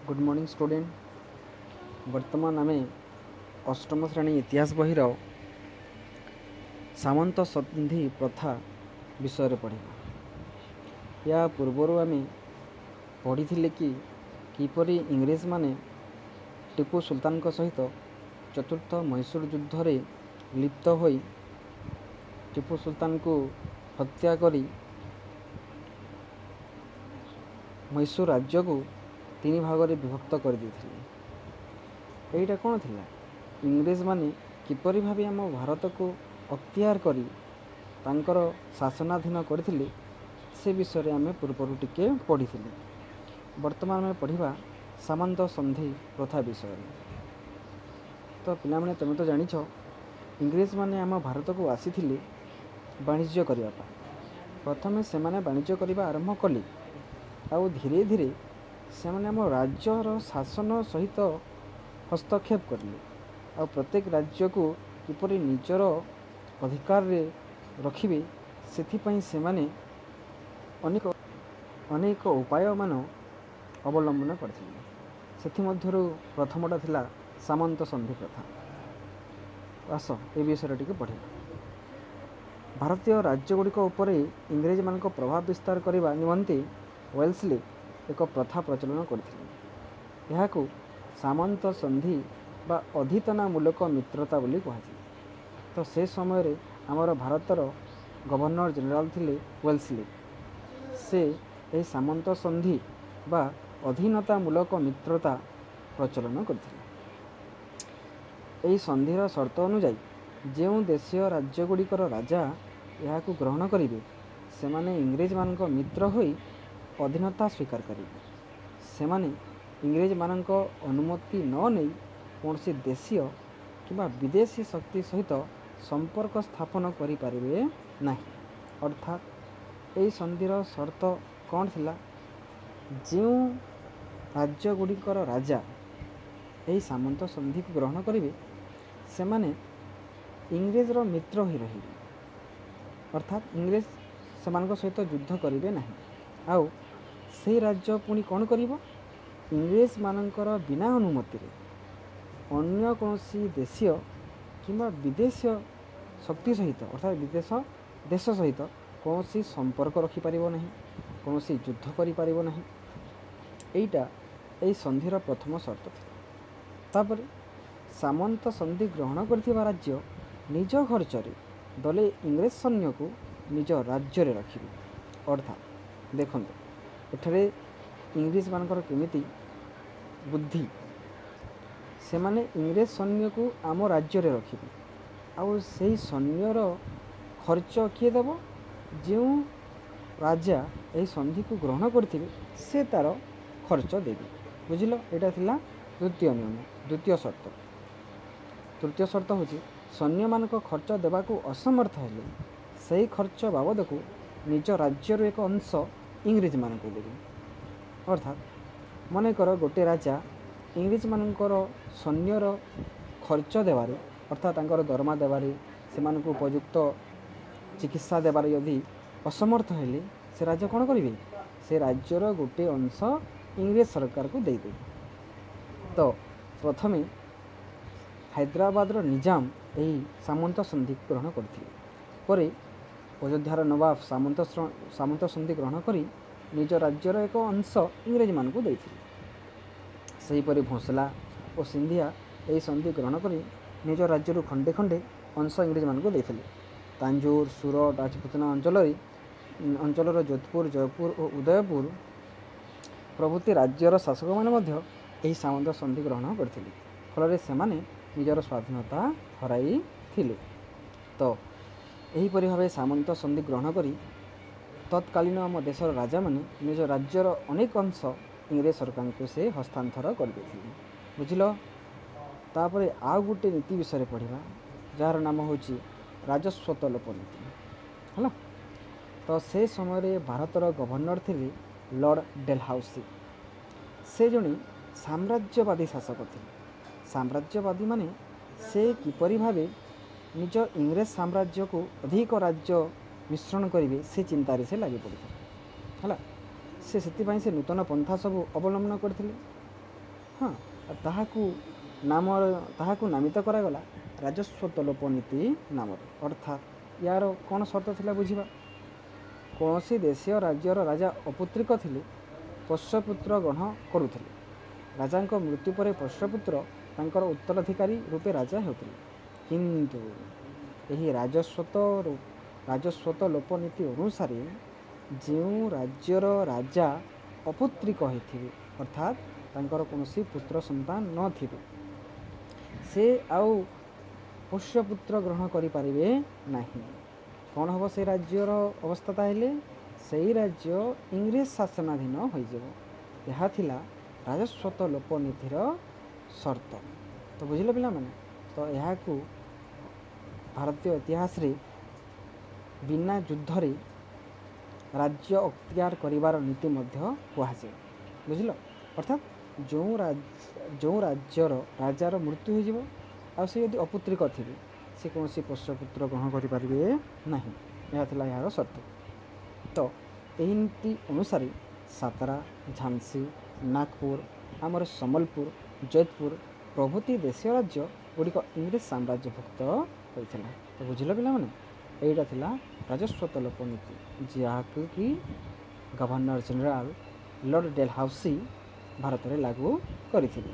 Good morning student. ବର୍ତ୍ତମାନ ଆମେ ଅଷ୍ଟମ ଶ୍ରେଣୀ ଇତିହାସ ବହିର ସାମନ୍ତ ସନ୍ଧି ପ୍ରଥା ବିଷୟରେ ପଢ଼ିବା। ଏହା ପୂର୍ବରୁ ଆମେ ପଢ଼ିଥିଲେ କି କିପରି ଇଂରେଜମାନେ ଟିପୁ ସୁଲତାନଙ୍କ ସହିତ ଚତୁର୍ଥ ମହୀଶୂର ଯୁଦ୍ଧରେ ଲିପ୍ତ ହୋଇ ଟିପୁ ସୁଲତାନଙ୍କୁ ହତ୍ୟା କରି ମହୀଶୂର ରାଜ୍ୟକୁ ତିନି ଭାଗରେ ବିଭକ୍ତ କରିଦେଇଥିଲେ। ଏଇଟା କ'ଣ ଥିଲା? ଇଂରେଜମାନେ କିପରି ଭାବେ ଆମ ଭାରତକୁ ଅକ୍ତିଆର କରି ତାଙ୍କର ଶାସନାଧୀନ କରିଥିଲେ, ସେ ବିଷୟରେ ଆମେ ପୂର୍ବରୁ ଟିକେ ପଢ଼ିଥିଲେ। ବର୍ତ୍ତମାନ ଆମେ ପଢ଼ିବା ସାମନ୍ତ ସନ୍ଧି ପ୍ରଥା ବିଷୟରେ। ତ ପିଲାମାନେ, ତୁମେ ତ ଜାଣିଛ, ଇଂରେଜମାନେ ଆମ ଭାରତକୁ ଆସିଥିଲେ ବାଣିଜ୍ୟ କରିବା ପାଇଁ। ପ୍ରଥମେ ସେମାନେ ବାଣିଜ୍ୟ କରିବା ଆରମ୍ଭ କଲେ, ଆଉ ଧୀରେ ଧୀରେ ସେମାନେ ଆମ ରାଜ୍ୟର ଶାସନ ସହିତ ହସ୍ତକ୍ଷେପ କରିଲେ, ଆଉ ପ୍ରତ୍ୟେକ ରାଜ୍ୟକୁ କିପରି ନିଜର ଅଧିକାରରେ ରଖିବେ ସେଥିପାଇଁ ସେମାନେ ଅନେକ ଅନେକ ଉପାୟମାନ ଅବଲମ୍ବନ କରିଥିଲେ। ସେଥିମଧ୍ୟରୁ ପ୍ରଥମଟା ଥିଲା ସାମନ୍ତ ସନ୍ଧି ପ୍ରଥା। ଆସ, ଏ ବିଷୟରେ ଟିକେ ପଢ଼ିବା। ଭାରତୀୟ ରାଜ୍ୟଗୁଡ଼ିକ ଉପରେ ଇଂରେଜମାନଙ୍କ ପ୍ରଭାବ ବିସ୍ତାର କରିବା ନିମନ୍ତେ ୱେଲ୍ସଲି ଏକ ପ୍ରଥା ପ୍ରଚଳନ କରିଥିଲେ। ଏହାକୁ ସାମନ୍ତ ସନ୍ଧି ବା ଅଧୀନତାମୂଳକ ମିତ୍ରତା ବୋଲି କୁହାଯାଏ। ତ ସେ ସମୟରେ ଆମର ଭାରତର ଗଭର୍ଣ୍ଣର ଜେନେରାଲ ଥିଲେ ୱେଲ୍ସଲି। ସେ ଏହି ସାମନ୍ତ ସନ୍ଧି ବା ଅଧୀନତାମୂଳକ ମିତ୍ରତା ପ୍ରଚଳନ କରିଥିଲେ। ଏହି ସନ୍ଧିର ସର୍ତ୍ତ ଅନୁଯାୟୀ ଯେଉଁ ଦେଶୀୟ ରାଜ୍ୟଗୁଡ଼ିକର ରାଜା ଏହାକୁ ଗ୍ରହଣ କରିବେ, ସେମାନେ ଇଂରେଜମାନଙ୍କ ମିତ୍ର ହୋଇ ଅଧୀନତା ସ୍ୱୀକାର କରିବେ। ସେମାନେ ଇଂରେଜମାନଙ୍କ ଅନୁମତି ନ ନେଇ କୌଣସି ଦେଶୀୟ କିମ୍ବା ବିଦେଶୀ ଶକ୍ତି ସହିତ ସମ୍ପର୍କ ସ୍ଥାପନ କରିପାରିବେ ନାହିଁ। ଅର୍ଥାତ୍ ଏହି ସନ୍ଧିର ସର୍ତ୍ତ କ'ଣ ଥିଲା? ଯେଉଁ ରାଜ୍ୟଗୁଡ଼ିକର ରାଜା ଏହି ସାମନ୍ତ ସନ୍ଧିକୁ ଗ୍ରହଣ କରିବେ, ସେମାନେ ଇଂରେଜର ମିତ୍ର ହୋଇ ରହିବେ, ଅର୍ଥାତ୍ ଇଂରେଜ ସେମାନଙ୍କ ସହିତ ଯୁଦ୍ଧ କରିବେ ନାହିଁ। ଆଉ ସେହି ରାଜ୍ୟ ପୁଣି କ'ଣ କରିବ? ଇଂରେଜମାନଙ୍କର ବିନା ଅନୁମତିରେ ଅନ୍ୟ କୌଣସି ଦେଶୀୟ କିମ୍ବା ବିଦେଶୀୟ ଶକ୍ତି ସହିତ, ଅର୍ଥାତ୍ ବିଦେଶ ଦେଶ ସହିତ କୌଣସି ସମ୍ପର୍କ ରଖିପାରିବ ନାହିଁ, କୌଣସି ଯୁଦ୍ଧ କରିପାରିବ ନାହିଁ। ଏଇଟା ଏହି ସନ୍ଧିର ପ୍ରଥମ ସର୍ତ୍ତ ଥିଲା। ତାପରେ ସାମନ୍ତ ସନ୍ଧି ଗ୍ରହଣ କରିଥିବା ରାଜ୍ୟ ନିଜ ଖର୍ଚ୍ଚରେ ଦଳେ ଇଂରେଜ ସୈନ୍ୟକୁ ନିଜ ରାଜ୍ୟରେ ରଖିବେ। ଅର୍ଥାତ୍ ଦେଖନ୍ତୁ, ଏଠାରେ ଇଂରେଜମାନଙ୍କର କେମିତି ବୁଦ୍ଧି। ସେମାନେ ଇଂରେଜ ସୈନ୍ୟକୁ ଆମ ରାଜ୍ୟରେ ରଖିବେ, ଆଉ ସେଇ ସୈନ୍ୟର ଖର୍ଚ୍ଚ କିଏ ଦେବ? ଯେଉଁ ରାଜା ଏହି ସନ୍ଧିକୁ ଗ୍ରହଣ କରିଥିବେ, ସେ ତା'ର ଖର୍ଚ୍ଚ ଦେବେ। ବୁଝିଲ? ଏଇଟା ଥିଲା ଦ୍ୱିତୀୟ ନିୟମ, ଦ୍ୱିତୀୟ ସର୍ତ୍ତ। ତୃତୀୟ ସର୍ତ୍ତ ହେଉଛି, ସୈନ୍ୟମାନଙ୍କ ଖର୍ଚ୍ଚ ଦେବାକୁ ଅସମର୍ଥ ହେଲେ ସେହି ଖର୍ଚ୍ଚ ବାବଦକୁ ନିଜ ରାଜ୍ୟରୁ ଏକ ଅଂଶ ଇଂରେଜମାନଙ୍କୁ ଦେବେ। ଅର୍ଥାତ୍ ମନେକର ଗୋଟେ ରାଜା ଇଂରେଜମାନଙ୍କର ସୈନ୍ୟର ଖର୍ଚ୍ଚ ଦେବାରେ, ଅର୍ଥାତ୍ ତାଙ୍କର ଦରମା ଦେବାରେ, ସେମାନଙ୍କୁ ଉପଯୁକ୍ତ ଚିକିତ୍ସା ଦେବାରେ ଯଦି ଅସମର୍ଥ ହେଲେ, ସେ ରାଜ୍ୟ କ'ଣ କରିବେ? ସେ ରାଜ୍ୟର ଗୋଟିଏ ଅଂଶ ଇଂରେଜ ସରକାରକୁ ଦେଇଦେବେ। ତ ପ୍ରଥମେ ହାଇଦ୍ରାବାଦର ନିଜାମ ଏହି ସାମନ୍ତ ସନ୍ଧି ଗ୍ରହଣ କରିଥିଲେ। ପରେ ଅଯୋଧ୍ୟାର ନବାବ ସାମନ୍ତ ସନ୍ଧି ଗ୍ରହଣ କରି ନିଜ ରାଜ୍ୟର ଏକ ଅଂଶ ଇଂରେଜମାନଙ୍କୁ ଦେଇଥିଲେ। ସେହିପରି ଭୋସଲା ଓ ସିନ୍ଧିଆ ଏହି ସନ୍ଧି ଗ୍ରହଣ କରି ନିଜ ରାଜ୍ୟରୁ ଖଣ୍ଡେ ଖଣ୍ଡେ ଅଂଶ ଇଂରେଜମାନଙ୍କୁ ଦେଇଥିଲେ। ତାଞ୍ଜୋର, ସୁରଟ, ରାଜପୁତନା ଅଞ୍ଚଳର ଯୋଧପୁର, ଜୟପୁର ଓ ଉଦୟପୁର ପ୍ରଭୃତି ରାଜ୍ୟର ଶାସକମାନେ ମଧ୍ୟ ଏହି ସାମନ୍ତ ସନ୍ଧି ଗ୍ରହଣ କରିଥିଲେ। ଫଳରେ ସେମାନେ ନିଜର ସ୍ୱାଧୀନତା ହରାଇଥିଲେ। ତ ଏହିପରି ଭାବେ ସାମନ୍ତ ସନ୍ଧି ଗ୍ରହଣ କରି ତତ୍କାଳୀନ ଆମ ଦେଶର ରାଜାମାନେ ନିଜ ରାଜ୍ୟର ଅନେକ ଅଂଶ ଇଂରେଜ ସରକାରଙ୍କୁ ସେ ହସ୍ତାନ୍ତର କରିଦେଇଥିଲେ। ବୁଝିଲ? ତାପରେ ଆଉ ଗୋଟେ ନୀତି ବିଷୟରେ ପଢ଼ିବା, ଯାହାର ନାମ ହେଉଛି ରାଜସ୍ୱତ ଲୋପ ନୀତି। ହେଲା? ତ ସେ ସମୟରେ ଭାରତର ଗଭର୍ଣ୍ଣର ଥିଲେ ଲର୍ଡ଼ ଡେଲହାଉସି। ସେ ଜଣେ ସାମ୍ରାଜ୍ୟବାଦୀ ଶାସକ ଥିଲେ। ସାମ୍ରାଜ୍ୟବାଦୀ ମାନେ ସେ କିପରି ଭାବେ ନିଜ ଇଂରେଜ ସାମ୍ରାଜ୍ୟକୁ ଅଧିକ ରାଜ୍ୟ ମିଶ୍ରଣ କରିବେ, ସେ ଚିନ୍ତାରେ ସେ ଲାଗି ପଡ଼ିଥିଲେ। ହେଲା? ସେ ସେଥିପାଇଁ ସେ ନୂତନ ପନ୍ଥା ସବୁ ଅବଲମ୍ବନ କରିଥିଲେ। ହଁ, ତାହାକୁ ନାମ ତାହାକୁ ନାମିତ କରାଗଲା ରାଜସ୍ୱତ୍ୱ ଲୋପ ନୀତି ନାମରେ। ଅର୍ଥାତ୍ ୟାର କ'ଣ ସର୍ତ୍ତ ଥିଲା ବୁଝିବା। କୌଣସି ଦେଶୀୟ ରାଜ୍ୟର ରାଜା ଅପୁତ୍ରିକ ଥିଲେ ପୋଷ୍ୟପୁତ୍ର ଗ୍ରହଣ କରୁଥିଲେ। ରାଜାଙ୍କ ମୃତ୍ୟୁ ପରେ ପୋଷ୍ୟପୁତ୍ର ତାଙ୍କର ଉତ୍ତରାଧିକାରୀ ରୂପେ ରାଜା ହେଉଥିଲେ। କିନ୍ତୁ ଏହି ରାଜସ୍ୱତ୍ୱ ଲୋପ ନୀତି ଅନୁସାରେ ଯେଉଁ ରାଜ୍ୟର ରାଜା ଅପୁତ୍ରିକ ହୋଇଥିବେ, ଅର୍ଥାତ୍ ତାଙ୍କର କୌଣସି ପୁତ୍ର ସନ୍ତାନ ନଥିବେ, ସେ ଆଉ ପୋଷ୍ୟପୁତ୍ର ଗ୍ରହଣ କରିପାରିବେ ନାହିଁ। କ'ଣ ହେବ ସେ ରାଜ୍ୟର ଅବସ୍ଥା? ତାହେଲେ ସେଇ ରାଜ୍ୟ ଇଂରେଜ ଶାସନାଧୀନ ହୋଇଯିବ। ଏହା ଥିଲା ରାଜସ୍ୱତ୍ୱ ଲୋପ ନୀତିର ସର୍ତ୍ତ। ତ ବୁଝିଲ ପିଲାମାନେ, ତ ଏହାକୁ ଭାରତୀୟ ଇତିହାସରେ ବିନା ଯୁଦ୍ଧରେ ରାଜ୍ୟ ଅକ୍ତିଆର କରିବାର ନୀତି ମଧ୍ୟ କୁହାଯାଏ। ବୁଝିଲ? ଅର୍ଥାତ୍ ଯେଉଁ ରାଜ୍ୟର ରାଜାର ମୃତ୍ୟୁ ହୋଇଯିବ ଆଉ ସେ ଯଦି ଅପୁତ୍ରିକ ଥିବେ, ସେ କୌଣସି ପୋଷ୍ୟପୁତ୍ର ଗ୍ରହଣ କରିପାରିବେ ନାହିଁ। ଏହା ଥିଲା ଏହାର ସର୍ତ୍ତ। ତ ଏହି ନୀତି ଅନୁସାରେ ସାତାରା, ଝାନ୍ସୀ, ନାଗପୁର, ଆମର ସମ୍ବଲପୁର, ଜୟପୁର ପ୍ରଭୃତି ଦେଶୀୟ ରାଜ୍ୟ ଗୁଡ଼ିକ ଇଂରେଜ ସାମ୍ରାଜ୍ୟଭୁକ୍ତ ହୋଇଥିଲା। ତ ବୁଝିଲ ପିଲାମାନେ, ଏଇଟା ଥିଲା ରାଜସ୍ୱତ୍ୱ ଲୋପ ନୀତି, ଯାହାକୁ କି ଗଭର୍ଣ୍ଣର ଜେନେରାଲ ଲର୍ଡ଼ ଡେଲହାଉସି ଭାରତରେ ଲାଗୁ କରିଥିଲେ।